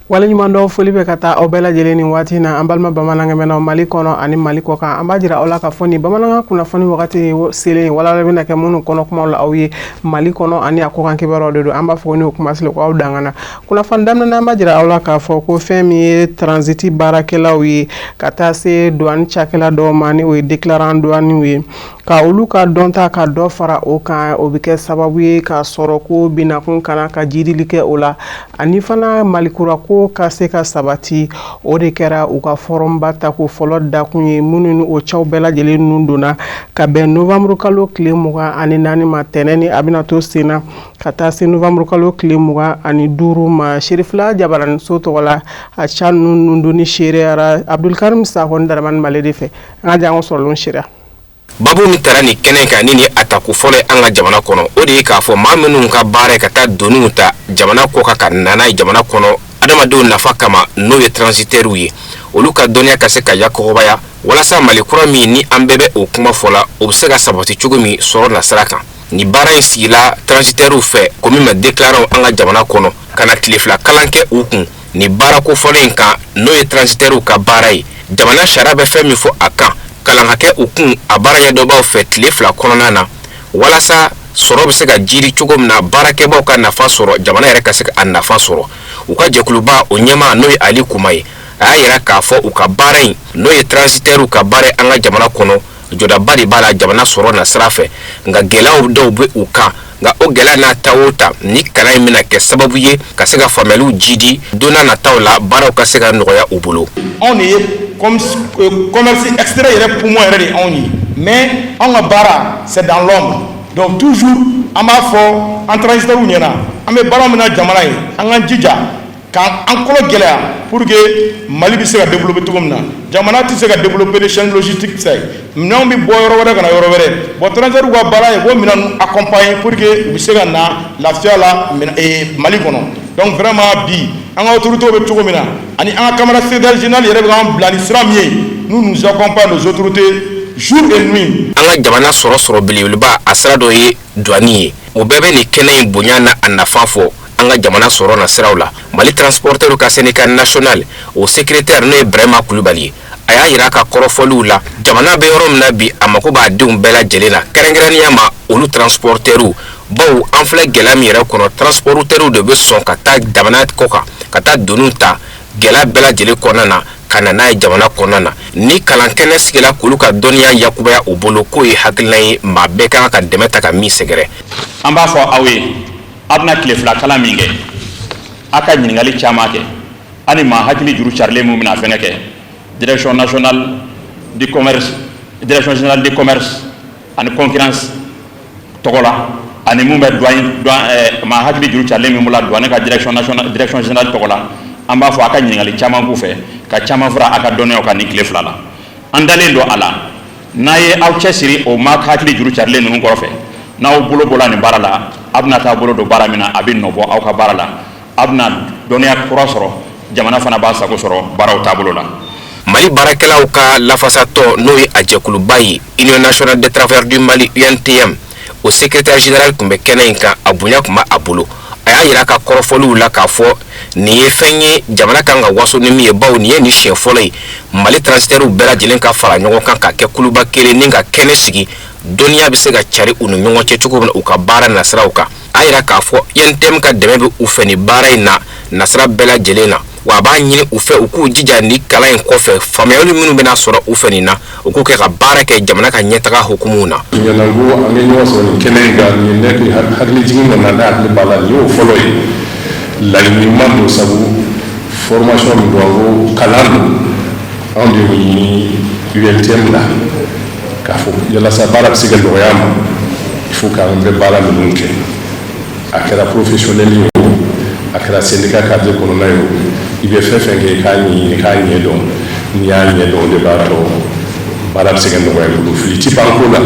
Waleɲumandɔn foli bɛ ka taa aw bɛɛ lajɛlen ni waati na, an balima bamanankɛmɛnaw Mali kɔnɔ ani Mali kɔ kan. An b'a jira aw la k'a fɔ nin bamanankan kunnafoni wagati selen, walawala bɛna kɛ minnu kɔnɔ kumaw la aw ye, Mali kɔnɔ ani a kɔkan kibaruyaw de don. An b'a fɔ ni o kuma ko aw dangana. Kunnafoni daminɛ, an b'a jira aw la k'a fɔ ko fɛn min ye transit baarakɛlaw ye, ka taa se douane cakɛla dɔw ma, ni o ye déclarant douane ye, ka olu ka dɔnta ka dɔ fara o kan, o bɛ kɛ sababu ye ka sɔrɔ ko binakun kana ka jidili kɛ o la, ani fana Malikura ko ka se ka sabati. O de kɛra u ka forumba tako fɔlɔ dakun ye, minnu ni o cɛw bɛɛ lajɛlen ninnu donna ka bɛn novembre kalo tile 24 ma, tɛnɛn ni a bɛna to sen na ka taa se novembre kalo tile 25 ma, Serifila Jabaraniso tɔgɔ la. A ca ninnu donni seereyara Abdulkarim Sakɔ ni Daramani Male de fɛ. An ka jan sɔrɔlen seereya. Babu min taara nin kɛnɛ kan, ni a tako fɔlɔ ye an ka jamana kɔnɔ, o de ye k'a fɔ maa minnu ka baara ye ka taa doniw ta jamana kɔ kan ka na n'a ye jamana kɔnɔ adamadenw nafa kama, n'o ye transitaires ye, olu ka dɔnniya ka se ka yakɔgɔbaya, walasa Mali kura min ni an bɛɛ bɛ o kuma fɔ la, o bɛ se ka sabati cogo min sɔrɔ nasira kan. Ni baara in sigila transitaires fɛ, ko min ma déclarant an ka jamana kɔnɔ, ka na tile 2 kalan kɛ u kun ni baara ko fɔlɔ in kan, n'o ye transitaires ka baara ye, jamana sariya bɛ fɛn min fɔ a kan. Kalan ka kɛ u kun a baara ɲɛdɔnbaw fɛ tile 2 kɔnɔna na, walasa sɔrɔ bɛ se ka jiri cogo min na, baarakɛbaw ka nafa sɔrɔ, jamana yɛrɛ ka se ka nafa sɔrɔ. U ka jɛkuluba o ɲɛmaa, n'o ye Ali Kuma ye, a y'a yira k'a fɔ u ka baara in, n'o ye transitaires ka baara ye an ka jamana kɔnɔ, jɔdaba de b'a la jamana sɔrɔ na sira fɛ, nka gɛlɛyaw dɔw bɛ u kan. Nka o gɛlɛya n'a ta o ta, ni kalan in bɛna kɛ sababu ye ka se ka faamuyaliw jidi don n'a nataw la, baaraw ka se ka nɔgɔya u bolo. Anw de ye commerce extérieur yɛrɛ poumon yɛrɛ de ye anw ye, mais anw ka baara, c'est dans l'ombre. Donc toujours an b'a fɔ an transitaires ɲɛna, an bɛ baara min na jamana ye, an k'an jija k'an kolo gɛlɛya pour que Mali bɛ se ka développer cogo min na. Jamana tɛ se ka développer ni chaîne logistique tɛ ye. Minɛnw bɛ bɔ yɔrɔ wɛrɛ ka na yɔrɔ wɛrɛ. Bon, transitaires ka baara ye k'o minɛn accompagner pour que u bɛ se ka na lafiya la Mali kɔnɔ. Donc vraiment bi, an ka autorités bɛ cogo min na, ani an ka camarade secrétaire général yɛrɛ bɛ k'an bila ni sira min ye, nous nous accompagne nos autorités jour et nuit. An ka jamana sɔrɔ belebeleba a sira dɔ ye douane ye. O bɛɛ bɛ nin kɛnɛ in bonya na a nafa fɔ an ka jamana sɔrɔ na siraw la. Mali transporteur ka syndicat national o secrétaire, n'o ye Brahima Kulubali ye, a y'a yira a ka kɔrɔfɔliw la, jamana bɛ yɔrɔ min na bi, a mako b'a denw bɛɛ lajɛlen na, kɛrɛnkɛrɛnnenya ma olu transporteurs, bawo an filɛ gɛlɛya min yɛrɛ kɔnɔ, transporteurs de bɛ sɔn ka taa jamana kɔ kan ka taa doniw ta gɛlɛya bɛɛ lajɛlen kɔnɔna na ka na n'a ye jamana kɔnɔna na. Ni kalan kɛnɛ sigila k'olu ka dɔnniya yakubaya u bolo, k'o ye hakilina ye maa bɛɛ kan ka dɛmɛ ta ka min sɛgɛrɛ. An b'a fɔ aw ye, a bɛna tile 2 kalan min kɛ, a ka ɲininkali caman kɛ, hali maa hakili juru carilen min bɛna fɛngɛ kɛ. Direction nationale du commerce, direction générale du commerce ani concurrence tɔgɔ la, ani mun bɛ douane, maa hakili juru carilen min bɔra douane ka direction nationale, direction générale tɔgɔ la, an b'a fɔ a ka ɲininkali caman k'u fɛ, ka caman fara a ka dɔnniyaw kan nin tile 2 la. An dalen don a la, n'a ye aw cɛsiri o maa hakili juru carilen ninnu kɔrɔfɛ, n'aw bolo bɔla nin baara la, a bɛna taa bolo don baara min na, a bɛ nɔ bɔ aw ka baara la, a bɛna dɔnniya kura sɔrɔ, jamana fana b'a sago sɔrɔ baaraw taabolo la. Mali baarakɛlaw ka lafasatɔ, n'o ye a jɛkuluba ye, Union nationale des travailleurs du Mali, UNTM, o secrétaire général tun bɛ kɛnɛ in kan. A bonya tun b'a bolo. A y'a yira a ka kɔrɔfɔliw la k'a fɔ nin ye fɛn ye jamana kan ka waso ni min ye, bawo nin ye nin siɲɛ fɔlɔ ye Mali transitaires bɛɛ lajɛlen ka fara ɲɔgɔn kan ka kɛ kuluba kelen ni ka kɛnɛ sigi, dɔnniya bɛ se ka cari u ni ɲɔgɔn cɛ cogo min na u ka baara nasiraw kan. A yira k'a fɔ UNTM ka dɛmɛ bɛ u fɛ nin baara in na nasira bɛɛ lajɛlen na, wa a b'a ɲini u fɛ u k'u jija ni kalan in kɔfɛ, faamuyali minnu bɛna sɔrɔ u fɛ nin na, u k'u kɛ ka baara kɛ jamana ka ɲɛtaga hukumu na. Ɲɛna ko an bɛ ɲɔgɔn sɔrɔ nin kɛnɛ in kan, nin ne hakili jigin nana, ne hakili b'a la, nin y'o fɔlɔ ye. Laɲini ɲuman don, sabu formation min don, ko kalan don, anw de y'o ɲini UNTM la k'a fɔ yalasa baara bɛ se ka nɔgɔya ma, il faut k'an bɛ baara ninnu kɛ. A kɛra professionnel ye o, a kɛra syndicat cadre kɔnɔna ye o, i bɛ fɛn fɛn kɛ, i k'a ɲɛɲini k'a ɲɛ dɔn. N'i y'a ɲɛ dɔn, o de b'a to baara bɛ se ka nɔgɔya i bolo. Fili ti ban ko la,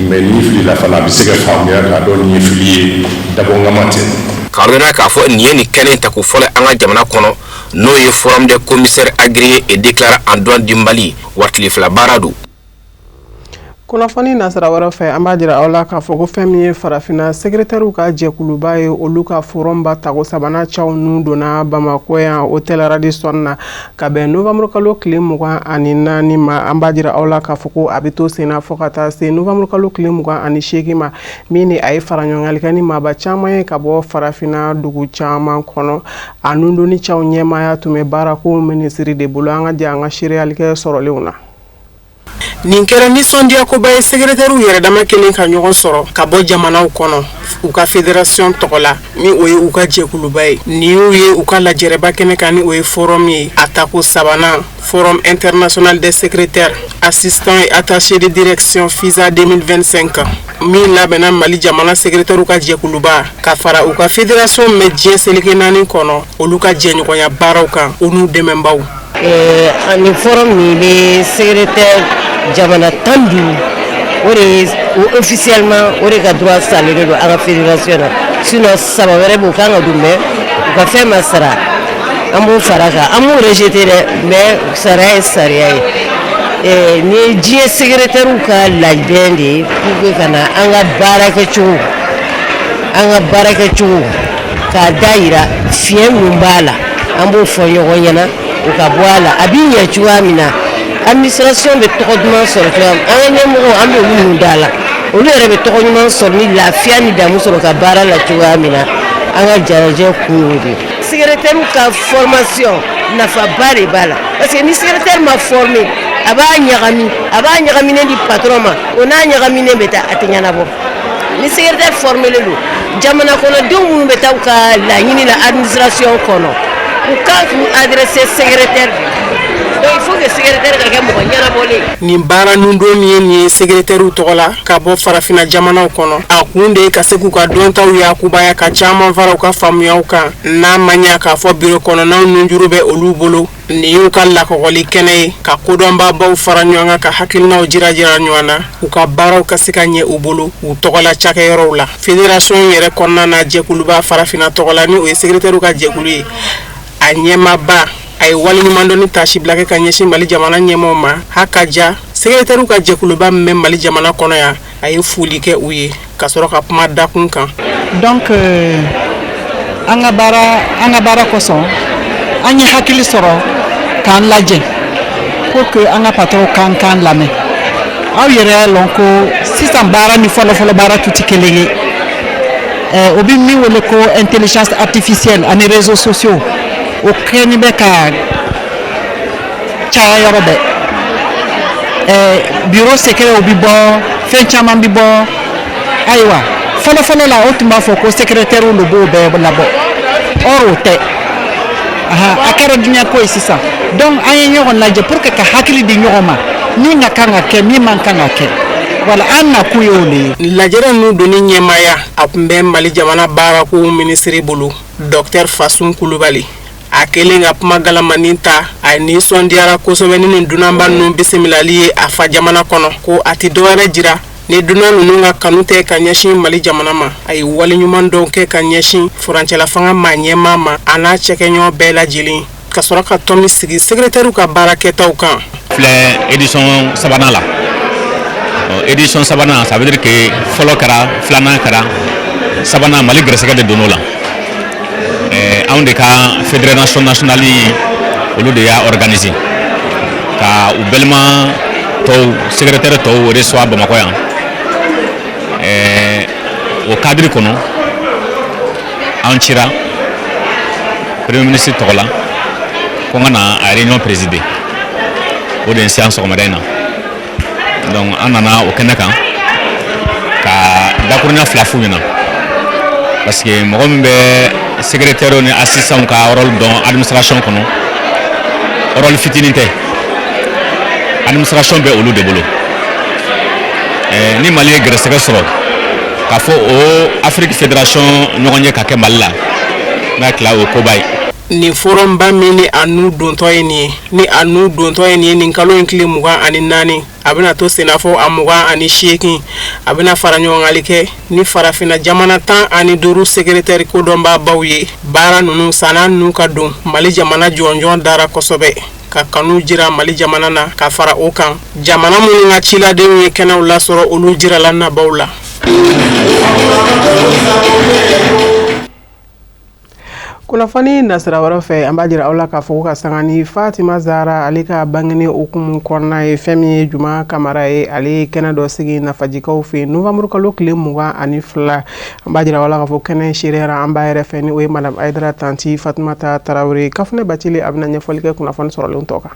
mais n'i filila fana, a bɛ se ka faamuya k'a dɔn nin ye fili ye, dabɔnkama tɛ. K'a dɔn k'a fɔ nin ye nin kɛnɛ in tako fɔlɔ an ka jamana kɔnɔ, n'o ye forum des commissaires agréés et déclarants en douane du Mali, wa tile 2 baara don. Kunnafoni nasira wɛrɛ fɛ, an b'a jira aw la k'a fɔ ko fɛn min ye farafinna secrétairew ka jɛkuluba ye, olu ka forumba tago sabanan caw nun donna Bamakɔ yan, hôtel Radisson na, ka bɛn novembre kalo tile 24 ma. An b'a jira aw la k'a fɔ ko a bɛ to senna fo ka taa se novembre kalo tile 28 ma, min ni a ye fara ɲɔgɔngali kɛ ni maaba caman ye ka bɔ farafinna dugu caman kɔnɔ. A nundonni caw ɲɛmaaya tun bɛ baarako minisiri de bolo. An ka jɛ an ka seereyali kɛ sɔrɔlenw na. Nin kɛra nisɔndiyakoba ye, secrétairew yɛrɛ dama kelen ka ɲɔgɔn sɔrɔ ka bɔ jamanaw kɔnɔ u ka fédération tɔgɔ la, ni o ye u ka jɛkuluba ye. Nin y'u ye u ka lajɛrɛba kɛnɛ kan, ni o ye forum ye, a tako sabanan, Forum international des secrétaires, assistants et attachés de direction, FISA 2025, min labɛnna Mali jamana secrétairew ka jɛkuluba ka fara u ka fédération mɛn diɲɛ seleke naani kɔnɔ, olu ka jɛɲɔgɔnya baaraw kan, u n'u dɛmɛbaw. Ani forum min bɛ secrétaire jamana 15, o de ye officiellement o de ka droit salen don an ka fédération na. Sinon saba wɛrɛ bɛ, u kan ka don, mais u ka fɛn ma sara. An b'o fara kan, an m'o rejeter dɛ, mais sariya ye sariya ye. Ni ye diɲɛ secrétaire ka labɛn de ye pour que ka na an ka baarakɛcogo, an ka baarakɛcogo k'a da yira fiɲɛ mun b'a la, an b'o fɔ ɲɔgɔn ɲɛna, o ka bɔ a la, a b'i ɲɛ cogoya min na, administration bɛ tɔgɔ duman sɔrɔ cogoya min, an ka ɲɛmɔgɔw, an bɛ olu mun da la, olu yɛrɛ bɛ tɔgɔ ɲuman sɔrɔ ni lafiya ni damu sɔrɔ ka baara la cogoya min na. An ka jalajɛ kun y'o de ye. Secrétaire ka formation nafaba de b'a la, parce que ni secrétaire ma former, a b'a ɲagami, a b'a ɲagaminen di patron ma, o n'a ɲagaminen bɛ taa, a tɛ ɲɛnabɔ. Ni secrétaire formelen don, jamana kɔnɔdenw minnu bɛ taa u ka laɲini la administration kɔnɔ, u kan k'u adresser secrétaire. Donc il faut que secrétaire ka kɛ mɔgɔ ɲɛnabɔlen. Nin baara nundon min ye nin ye secrétairew tɔgɔ la ka bɔ farafinna jamanaw kɔnɔ, a kun de ye ka se k'u ka dɔntaw yakubaya, ka caman fara u ka faamuyaw kan. N'a ma ɲɛ k'a fɔ biro kɔnɔnaw nunjuru bɛ olu bolo, nin y'u ka lakɔgɔli kɛnɛ ye, ka kodɔnbabaw fara ɲɔgɔn kan, ka hakilinaw jira jira ɲɔgɔn na, u ka baaraw ka se ka ɲɛ u bolo u tɔgɔla cakɛyɔrɔw la. Fédération yɛrɛ kɔnɔna na, jɛkuluba farafinna tɔgɔ la, ni o ye secrétairew ka jɛkulu ye, a ɲɛmaba, a ye waleɲumandɔn ni tasibila kɛ ka ɲɛsin Mali jamana ɲɛmɔgɔw ma. Ha ka ja secrétairew ka jɛkuluba min bɛ Mali jamana kɔnɔ yan, a ye foli kɛ u ye ka sɔrɔ ka kuma dakun kan. Donc an ka baara kosɔn, an ye hakili sɔrɔ k'an lajɛ pour que an ka patron kan k'an lamɛn. Aw yɛrɛ y'a lɔn ko sisan baara ni fɔlɔfɔlɔ baara tun tɛ kelen ye. O bɛ min wele ko intelligence artificielle ani réseaux sociaux, o kɛni bɛ ka caya yɔrɔ bɛɛ. Bureau secret bi bɔ, fɛn caman bi bɔ. Ayiwa, fɔlɔfɔlɔ la, o tun b'a fɔ ko secrétaire de b'o bɛɛ labɔ, or o tɛ. A kɛra diɲɛ ko ye sisan. Donc an ye ɲɔgɔn lajɛ pour que ka hakili di ɲɔgɔn ma, min ka kan ka kɛ, min man kan ka kɛ. Wala an nakun y'o de ye. Lajɛrɛ ninnu donni ɲɛmaaya, a tun bɛ Mali jamana baarako minisiri bolo, docteur Fasun Kulubali. A kɛlen ka kuma galamani ta, a nisɔndiyara kosɛbɛ ni nin dunanba ninnu bisimilali ye a fa jamana kɔnɔ, ko a tɛ dɔwɛrɛ jira ni dunan ninnu ka kanu tɛ ka ɲɛsin Mali jamana ma. A ye waleɲuman dɔw kɛ ka ɲɛsin furancɛla fanga maa ɲɛmaa ma, a n'a cɛkɛɲɔgɔn bɛɛ lajɛlen, ka sɔrɔ ka tɔn min sigi secrétaire ka baara kɛtaw kan. Filɛ édition sabanan la. Édition sabanan, ça veut dire que fɔlɔ kɛra, filanan kɛra, sabanan, Mali gɛrɛsɛgɛ de donn'o la. Anw de ka fédération nationale, olu de y'a organiser ka u bɛlima tɔw, secrétaire tɔw reçoit Bamakɔ yan. O cadre kɔnɔ, an cira premier ministre tɔgɔ la ko n ka na a réunion présider. O de ye n se yan sɔgɔmada in na. Donc an nana o kɛnɛ kan ka dakuruɲa fila f'u ɲɛna, parce que mɔgɔ min bɛ secrétaire ni assistant ka rôle dɔn administration kɔnɔ, rôle fitinin tɛ, administration bɛ olu de bolo. Ni Mali ye gɛrɛsɛgɛ sɔrɔ k'a fɔ o Afrique fédération ɲɔgɔn ye ka kɛ Mali la, n'a tila, o koba ye. Nin forumba min ni a nu dontɔ ye nin ye, ni a nu dontɔ ye nin ye, nin kalo in tile 24, a bɛna to senna fɔ a 28, a bɛna fara ɲɔgɔngali kɛ ni farafinna jamana 15 secrétaire kodɔnbabaw ye. Baara ninnu sanna ninnu ka don Mali jamana jɔnjɔn dara kosɛbɛ. ka kanu jira Mali jamana na. Ka fara o kan, jamana minnu ka ciladenw ye kɛnɛw lasɔrɔ, olu jirala nabaw la. Kunnafoni nasira wɛrɛ fɛ, an b'a jira aw la k'a fɔ ko ka sanga ni Fatima Zahara ale ka bangeni hukumu kɔnɔna ye, fɛn min ye Juma Kamara ye, ale ye kɛnɛ dɔ sigi Nafajikaw fɛ yen novembre kalo tile 22. An b'a jira aw la k'a fɔ kɛnɛ seereyara an ba yɛrɛ fɛ, ni o ye Madame Hayidara Tanti Fatumata Tarawele. Kafunɛ Bacili a bɛna ɲɛfɔli kɛ kunnafoni sɔrɔlen tɔ kan.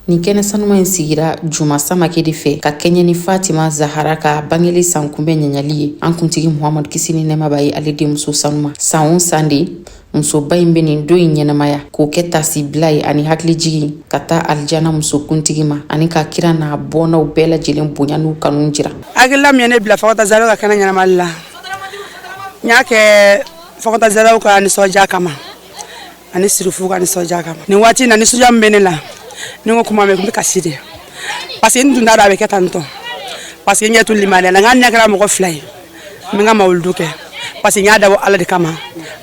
Nin kɛnɛ sanuma in sigira Juma Samake de fɛ ka kɛɲɛ ni Fatima Zahara ka bangeli san kunbɛn ɲaɲali ye. An kuntigi Muhamadu, kisi ni nɛɛma b'a ye, ale denmuso sanuma. San o san de, musoba in bɛ nin don in ɲɛnamaya k'o kɛ tasibila ye ani hakilijigin ka taa alijana muso kuntigi ma, ani ka kira n'a bɔnnaw bɛɛ lajɛlen bonya n'u kanu jira. Hakilila min ye ne bila Fatumata Zahara ka kɛnɛ ɲɛnamali la, n y'a kɛ Fatumata Zahara ka nisɔndiya kama ani sirifu ka nisɔndiya kama. Nin waati in na, nisɔndiya min bɛ ne la, ni n ko kuma mɛn, n bɛ kasi de, parce que n tun t'a dɔn a bɛ kɛ tan tɔ, parce que n ɲɛ tun limaniya la. Nka hali n'a kɛra mɔgɔ fila ye, n bɛ n ka mawuludu kɛ, parce que n y'a dabɔ Ala de kama, n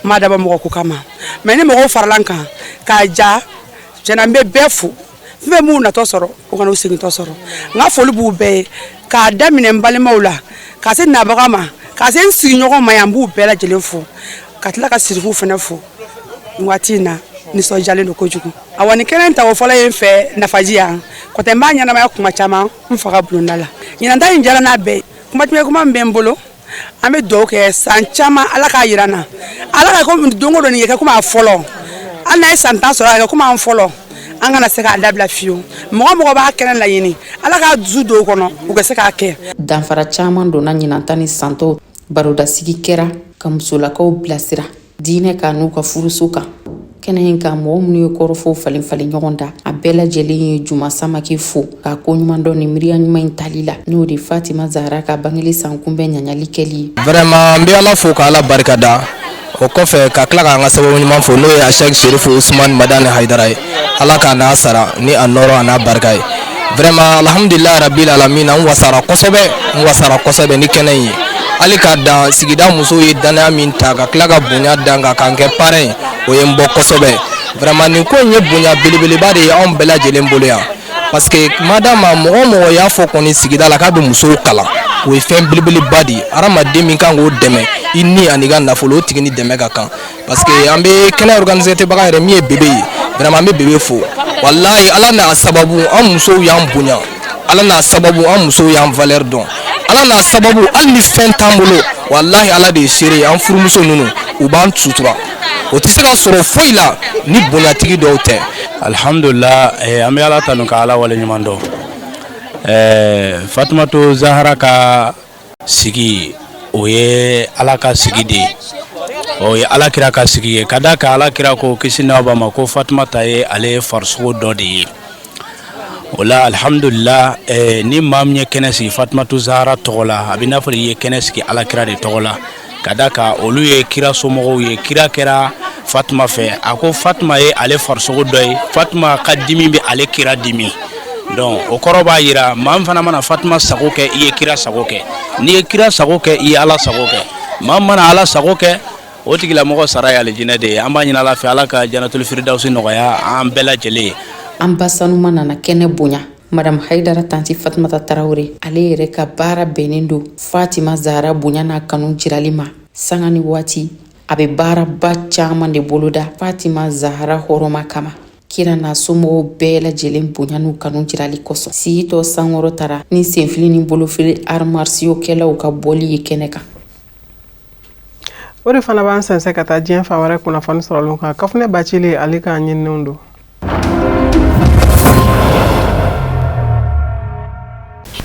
m'a dabɔ mɔgɔ ko kama. Mais ni mɔgɔw farala n kan k'a ja tiɲɛna, n bɛ bɛɛ fo. Fɛn fɛn m'u natɔ sɔrɔ, u kana u segintɔ sɔrɔ. N ka foli b'u bɛɛ ye, k'a daminɛ n balimaw la, ka se nabaga ma, ka se n sigiɲɔgɔn ma yan. N b'u bɛɛ lajɛlen fo, ka tila ka sirifu fana fo. Nin waati in na, nisɔndiyalen don kojugu. Awa, nin kɛnɛ in tako fɔlɔ ye n fɛ Nafaji yan kɔtɛ, n b'a ɲɛnamaya kuma caman n fa ka bulonda la. Ɲinan ta in diyara n'a bɛɛ ye. Kuma caman kuma min bɛ n bolo, an bɛ dugawu kɛ san caman, Ala k'a jira n na, Ala ka ko don o don nin kɛ komi a fɔlɔ. Hali n'a ye san 10 sɔrɔ, a kɛ komi an fɔlɔ, an kana se k'a dabila fiyewu. Mɔgɔ mɔgɔ b'a kɛnɛ laɲini, Ala k'a dusu don o kɔnɔ, u ka se k'a kɛ. Danfara caman donna ɲinan ta ni san tɔw. Barodasigi kɛra ka musolakaw bilasira diinɛ kan n'u ka furuso kan. Kɛnɛ in kan, mɔgɔ minnu ye kɔrɔfɔw falen falen ɲɔgɔn da, a bɛɛ lajɛlen ye Juma Samake fo k'a ko ɲuman dɔn ni miiriya ɲuman in tali la, n'o de Fatima Zahara ka bangeli san kunbɛn ɲaɲali kɛli ye. Vraiment, n bɛ Ala fo ka Ala barika da. O kɔfɛ, ka tila k'an ka sababu ɲuman fo, n'o ye Asɛki Serifu Usumani Madani Hayidara ye. Ala k'a n'a sara ni a nɔrɔ a n'a barika ye. Vraiment, alhamdulilayi rabil alamina, n wasara kosɛbɛ, n wasara kosɛbɛ ni kɛnɛ in ye. Hali k'a dan sigida musow ye danaya min ta ka tila ka bonya dan kan k'an kɛ parrain ye, o ye n bɔ kosɛbɛ. Vraiment, nin ko in ye bonya belebeleba de ye anw bɛɛ lajɛlen bolo yan, parce que madama mɔgɔ o mɔgɔ y'a fɔ kɔni sigida la k'a bɛ musow kalan, o ye fɛn belebeleba de ye. Hadamaden min kan k'o dɛmɛ i ni ani ka nafolo, o tigi ni dɛmɛ ka kan, parce que an bɛ kɛnɛ organiser baga yɛrɛ min ye bébé ye, vraiment an bɛ bébé fo. Walahi, Ala n'a sababu, an musow y'an bonya. Ala n'a sababu, an musow y'an valeur dɔn. Ala n'a sababu, hali ni fɛn t'an bolo, walahi, Ala de ye seere ye, an furumuso ninnu, u b'an sutura. O tɛ se ka sɔrɔ foyi la ni bonyatigi dɔw tɛ. Alhamdulila, an bɛ Ala tanu ka Ala wale ɲuman dɔn. Fatumatu Zahara ka sigi, o ye Ala ka sigi de ye, o ye Ala kira ka sigi ye, ka da kan Ala kira ko, kisi n'aw ba ma, ko Fatumata ye ale farisogo dɔ de ye. O la, alhamdulila, ni maa min ye kɛnɛ sigi Fatumatu Zahara tɔgɔ la, a bɛ n'a fɔ i ye kɛnɛ sigi Ala kira de tɔgɔ la, ka da kan olu ye kira somɔgɔw ye. Kira kɛra Fatuma fɛ, a ko Fatuma ye ale farisogo dɔ ye, Fatuma ka dimi bɛ ale kira dimi. Donc o kɔrɔ b'a jira, maa min fana mana Fatuma sago kɛ, i ye kira sago kɛ. N'i ye kira sago kɛ, i ye Ala sago kɛ. Maa min mana Ala sago kɛ, o tigilamɔgɔ sara ye alijinɛ de ye. An b'a ɲini Ala fɛ, Ala ka janatuli firidawusi nɔgɔya an bɛɛ lajɛlen ye. An ba sanuma nana kɛnɛ bonya. Madame Hayidara Tanti Fatumata Tarawele, ale yɛrɛ ka baara bɛnnen don Fatima Zahara bonya n'a kanu jirali ma. Sanga ni waati, a bɛ baaraba caman de boloda Fatima Zahara hɔrɔma kama, kira n'a somɔgɔw bɛɛ lajɛlen bonya n'u kanu jirali kosɔn. Sigi tɔ sankɔrɔ tara ni senfili ni bolofili arts martiaux kɛlaw ka bɔli ye kɛnɛ kan. O de fana b'an sɛnsɛn ka taa diɲɛ fan wɛrɛ kunnafoni sɔrɔlenw kan. Kafunɛ Bacili, ale ka ɲininiw don.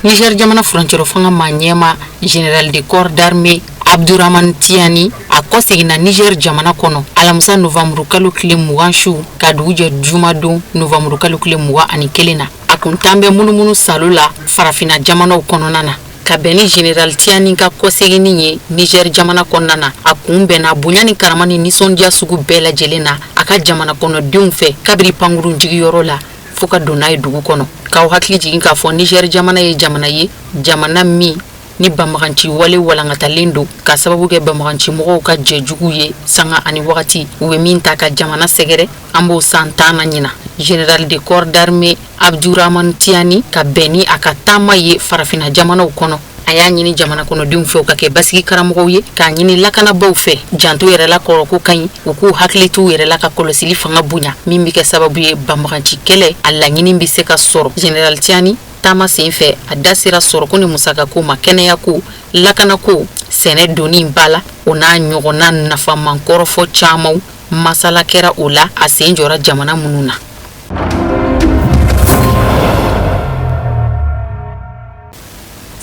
Niger jamana furancɛrɔ fanga maa ɲɛma, général de corps d'armée Abdourahamane Tiani, a kɔseginna Niger jamana kɔnɔ alamisa novembre kalo tile 20 su ka dugu jɛ jumadon novembre kalo tile 21 na. A kun tan bɛ munumunu salo la farafina jamanaw kɔnɔna na. Ka bɛn ni général Tiani ka kɔseginni ye Niger jamana kɔnɔna na, a kun bɛnna bonya ni karama ni nisɔndiya sugu bɛɛ lajɛlen na a ka jamana kɔnɔdenw fɛ, kabiri pankurun jigiyɔrɔ la fo ka don n'a ye dugu kɔnɔ. K'aw hakili jigin k'a fɔ Niger jamana ye jamana ye, jamana min ni banbaganci wale walankatalen don, ka sababu kɛ banbaganci mɔgɔw ka jɛjugu ye sanga ani wagati, u bɛ min ta ka jamana sɛgɛrɛ. An b'o san 10 na ɲina. Général de corps d'armée Abdourahmane Tiani ka bɛn ni a ka taama ye farafinna jamanaw kɔnɔ. A y'a ɲini jamana kɔnɔdenw fɛ u ka kɛ basigi karamɔgɔw ye, k'a ɲini lakanabaw fɛ janto yɛrɛ la kɔrɔko ka ɲi, u k'u hakili t'u yɛrɛ la ka kɔlɔsili fanga bonya, min bɛ kɛ sababu ye banbaganci kɛlɛ a laɲini bɛ se ka sɔrɔ. Général Tiani taama sen fɛ, a da sera sɔrɔko ni musakako ma, kɛnɛyako, lakanako, sɛnɛ donni ba la, o n'a ɲɔgɔnna nafaman kɔrɔfɔ camanw masala kɛra o la a sen jɔra jamana minnu na.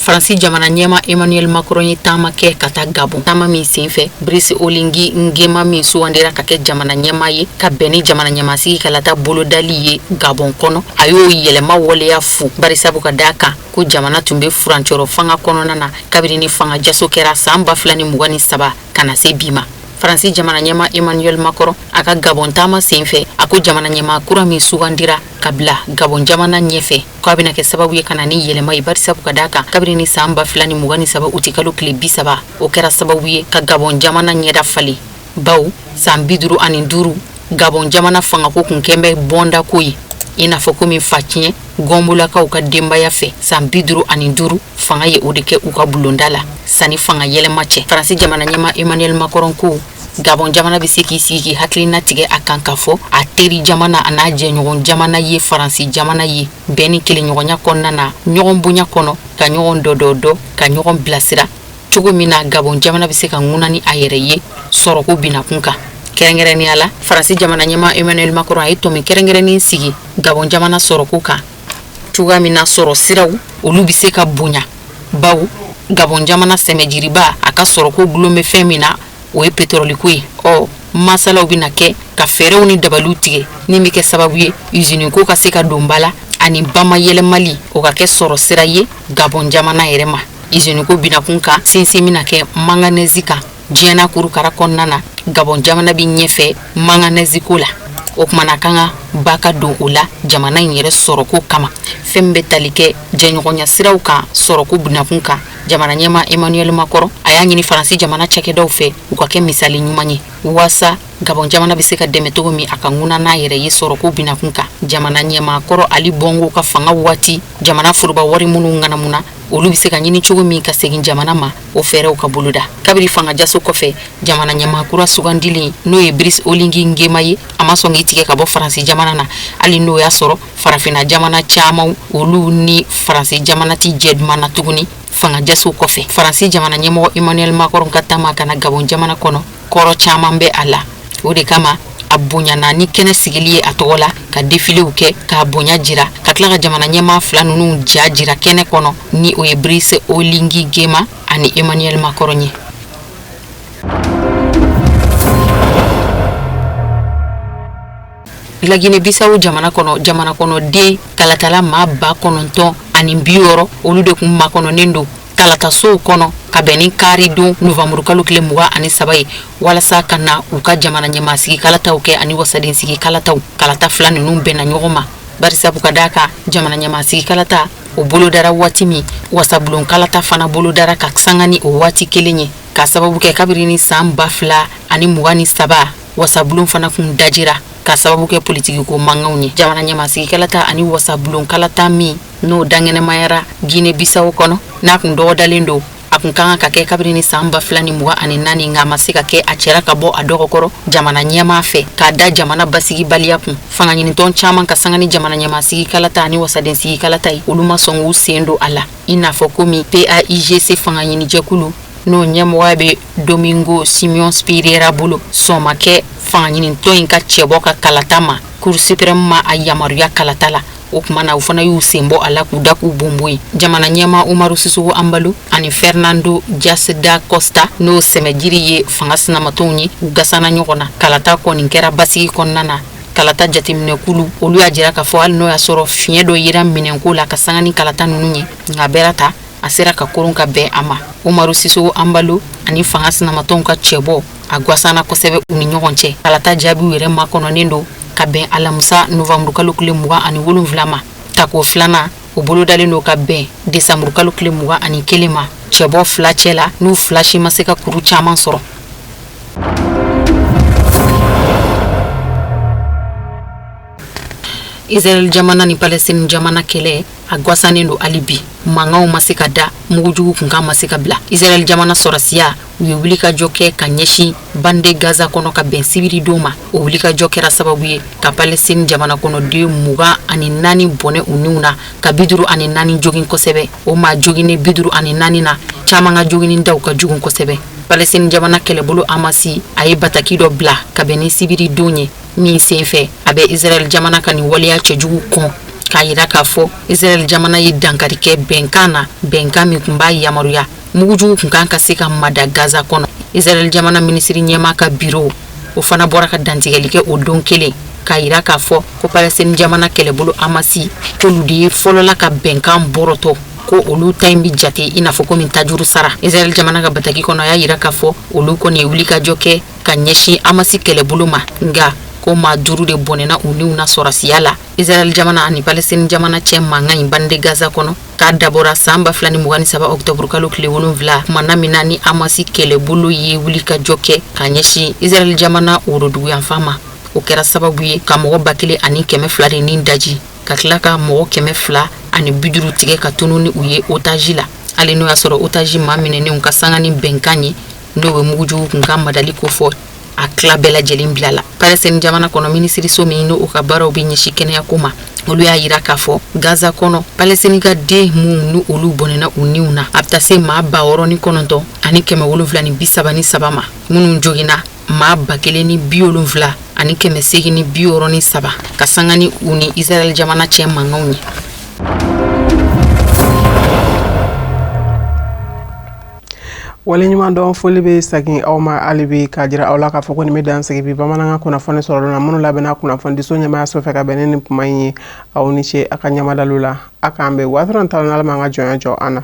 Faransi jamana ɲɛmaa Emmanuel Macron ye taama kɛ ka taa Gabon. Taama min senfɛ, Brice Oligui Nguema min sugandira ka kɛ jamana ɲɛmaa ye ka bɛn ni jamana ɲɛmaasigi kalata bolodali ye Gabon kɔnɔ, a y'o yɛlɛma waleya fo barisabu ka d'a kan ko jamana tun bɛ furancɛrɔ fanga kɔnɔna na kabini ni fanga jaso kɛra san 2023 ka na se bi ma. Faransi jamana ɲɛmaa Emmanuel Macron a ka Gabon taama senfɛ, a ko jamana ɲɛmaa kura min sugandira ka bila Gabon jamana ɲɛfɛ, k'a bɛna kɛ sababu ye ka na ni yɛlɛma ye, barisabu ka d'a kan kabini ni san 2023 utikalo tile 30, o kɛra sababu ye ka Gabon jamana ɲɛda falen, bawo san 55 Gabon jamana fangako kun kɛn bɛ bɔndako ye, i n'a fɔ komi faciyɛn gɔnbolakaw ka denbaya fɛ san 55 fanga ye o de kɛ u ka bulonda la sanni fanga yɛlɛma cɛ. Faransi jamana ɲɛmaa Emmanuel Macron ko Gabon jamana bɛ se k'i sigi k'i hakilina tigɛ a kan k'a fɔ a teri jamana a n'a jɛɲɔgɔn jamana ye Faransi jamana ye, bɛn ni kelenɲɔgɔnya kɔnɔna na, ɲɔgɔn bonya kɔnɔ, ka ɲɔgɔn dɔdɔdɔ, ka ɲɔgɔn bilasira cogo min na Gabon jamana bɛ se ka ŋuna ni a yɛrɛ ye sɔrɔko binakun kan. Kɛrɛnkɛrɛnnenya la, Faransi jamana ɲɛmaa Emmanuel Macron a ye tɔmi kɛrɛnkɛrɛnnen sigi Gabon jamana sɔrɔko kan, cogoya min na sɔrɔ siraw olu bɛ se ka bonya, bawo Gabon jamana sɛmɛjiriba a ka sɔrɔko gulon bɛ fɛn min na, o ye petɔrɔliko ye. Ɔ masalaw bɛna kɛ ka fɛɛrɛw ni dabaliw tigɛ min bɛ kɛ sababu ye usiniko ka se ka don ba la ani bamayɛlɛmali o ka kɛ sɔrɔ sira ye Gabon jamana yɛrɛ ma. Usiniko binakun kan, sinsin bɛna kɛ manganɛzi kan. Diɲɛ n'a kurukara kɔnɔna na, Gabon jamana bɛ ɲɛfɛ manganɛzi ko la. O tuma na kan ka ba ka don o la jamana in yɛrɛ sɔrɔko kama. Fɛn min bɛ tali kɛ jɛɲɔgɔnya siraw kan sɔrɔko binakun kan, jamana ɲɛmaa Emmanuel Macron a y'a ɲini Faransi jamana cakɛdaw fɛ u ka kɛ misali ɲuman ye waasa Gabon jamana bɛ se ka dɛmɛ cogo min a ka ŋuna n'a yɛrɛ ye sɔrɔko binakun kan. Jamana ɲɛmaa kɔrɔ Ali Bongo ka fanga waati, jamana foroba wari minnu ŋanamuna, olu bɛ se ka ɲini cogo min ka segin jamana ma, o fɛɛrɛw ka boloda. Kabiri fanga jaso kɔfɛ, jamana ɲɛmaa kura sugandilen n'o ye Brice Oligui Nguema ye, a ma sɔn k'i tigɛ ka bɔ Faransi jamana na, hali n'o y'a sɔrɔ farafinna jamana caman olu ni Faransi jamana tɛ jɛ duman na tuguni fanga jaso kɔfɛ. Faransi jamana ɲɛmɔgɔ Emmanuel Macron ka taama ka na Gabon jamana kɔnɔ, kɔrɔ caman bɛ a la. O de kama a bonyana ni kɛnɛ sigili ye a tɔgɔ la, ka defilew kɛ k'a bonya jira, ka tila ka jamana ɲɛmaa fila ninnu ja jira kɛnɛ kɔnɔ, ni o ye Brice Oligui Nguema ani Emmanuel Macron ye. Lagine Bisawo jamana kɔnɔ, jamana kɔnɔden kalatala maa 9,060, olu de kun makɔnɔnen don kalatasow kɔnɔ ka bɛn ni karidon novanburukalo tile 23 ye, walasa ka na u ka jamana ɲɛmaasigi kalataw kɛ ani wasadensigi kalataw. Kalata fila ninnu bɛnna ɲɔgɔn ma, barisabu ka d'a kan jamana ɲɛmaasigi kalata o bolodara waati min, wasabulon kalata fana bolodara ka sanga ni o waati kelen ye, ka sababu kɛ kabiri ni san 2023 wasabulon fana kun dajira ka sababu kɛ politikiko mankanw ye. Jamana ɲɛmaasigi kalata ani wasabulon kalata min n'o dankɛnɛmayara Guinée Bissau kɔnɔ, n'a kun dɔgɔdalen don, a kun ka kan ka kɛ kabiri ni san 2024, nka a ma se ka kɛ, a cɛra ka bɔ a dɔgɔkɔrɔ jamana ɲɛmaa fɛ k'a da jamana basigibaliya kun. Fanga ɲinitɔn caman ka sanga ni jamana ɲɛmaasigi kalata ani wasadensigi kalata ye, olu ma sɔn k'u sen don a la, i n'a fɔ komi PAIGC fanga ɲinijɛkulu n'o ɲɛmɔgɔya bɛ Domingo Simões Pereira bolo, sɔn ma kɛ fanga ɲinitɔn in ka cɛbɔ ka kalata ma. Cour suprême ma a yamaruya kalata la. O tuma na u fana y'u sen bɔ a la k'u da k'u bonbon ye. Jamana ɲɛmaa Umaru Sissoco Embaló ani Fernando Dias da Costa, n'o sɛmɛjiri ye fanga sinamatɔnw ye, u gasana ɲɔgɔn na. Kalata kɔni kɛra basigi kɔnɔna na. Kalata jateminɛkulu olu y'a jira k'a fɔ hali n'o y'a sɔrɔ fiɲɛ dɔ yera minɛnko la ka sanga ni kalata ninnu ye, nka bɛɛ ta a sera ka koron ka bɛn a ma. Umaru Sissoco Embaló ani fanga sinamatɔnw ka cɛbɔ a gasana kosɛbɛ u ni ɲɔgɔn cɛ. Kalata jaabiw yɛrɛ makɔnɔnen don ka bɛn alamisa novanburukalo tile 27 ma. Tako filanan o bolodalen don ka bɛn desanburukalo tile 21 ma. Cɛbɔ fila cɛ la, n'u fila si ma se ka kuru caman sɔrɔ. Israɛl jamana ni Palestine jamana kɛlɛ a gwasannen don hali bi. Mankanw ma se ka da, mugujugu kunkan ma se ka bila. Israɛl jamana sɔrɔsiya u ye wulikajɔ kɛ ka ɲɛsin bande Gaza kɔnɔ ka bɛn sibiridon ma. O wulikajɔ kɛra sababu ye ka Palestine jamana kɔnɔden 24 bɔnɛ u niw na, ka 54 jogin kosɛbɛ. O maa joginnen 54 na, caman ka jogini daw ka jugu kosɛbɛ. Palestine jamana kɛlɛbolo Hamasi a ye bataki dɔ bila ka bɛn ni sibiridon ye min senfɛ a bɛ Israɛl jamana ka nin waleya cɛjugu kɔn, k'a yira k'a fɔ Israɛl jamana ye dankari kɛ bɛnkan na, bɛnkan min tun b'a yamaruya mugujugu kun kan ka se ka mada Gaza kɔnɔ. Israɛl jamana minisiri ɲɛmaa ka biro o fana bɔra ka dantigɛli kɛ o don kelen, k'a yira k'a fɔ ko Palestine jamana kɛlɛbolo Hamasi k'olu de ye fɔlɔla ka bɛnkan bɔrɔtɔ, ko olu ta in bɛ jate i n'a fɔ komi tajuru sara. Israɛl jamana ka bataki kɔnɔ, a y'a yira k'a fɔ olu kɔni ye wulikajɔ kɛ ka ɲɛsin Hamasi kɛlɛbolo ma, nka ko maa 5 de bɔnɛna u niw na sɔrɔsiya la. Israɛl jamana ani Palestine jamana cɛ mankan in bande Gaza kɔnɔ k'a dabɔra san 2023 octobre kalo tile 7, kumana min na ni Hamasi kɛlɛbolo ye wulikajɔ kɛ ka ɲɛsin Israɛl jamana woroduguyanfan ma. O kɛra sababu ye ka mɔgɔ 1200 de ni daji, ka tila ka mɔgɔ 250 tigɛ ka tunu ni u ye otage la, hali n'o y'a sɔrɔ otage maa minɛnenw ka sanga ni bɛnkan ye n'o bɛ mugujugu kunkan madali kofɔ, a tila bɛɛ lajɛlen bila la. Palestine jamana kɔnɔ minisiriso min n'o ka baaraw bɛ ɲɛsin kɛnɛyako ma, olu y'a yira k'a fɔ Gaza kɔnɔ Palestine ka den minnu ni olu bɔnɛna u niw na, a bɛ taa se maa 69,733 ma. Minnu joginna, maa 1,07863, ka sanga ni u ni Israɛl jamana cɛ mankanw ye. Waleɲuman dɔn foli bɛ segin aw ma hali bi, k'a jira aw la k'a fɔ ko nin bɛ dan sigi bi bamanankan kunnafoni sɔrɔ na minnu labɛnna kunnafonidiso ɲɛmaayaso fɛ ka bɛn ni nin kuma in ye. Aw ni ce a ka ɲamadalu la. A k'an bɛn waati ta n'Ala m'an ka jɔnya jɔ an na.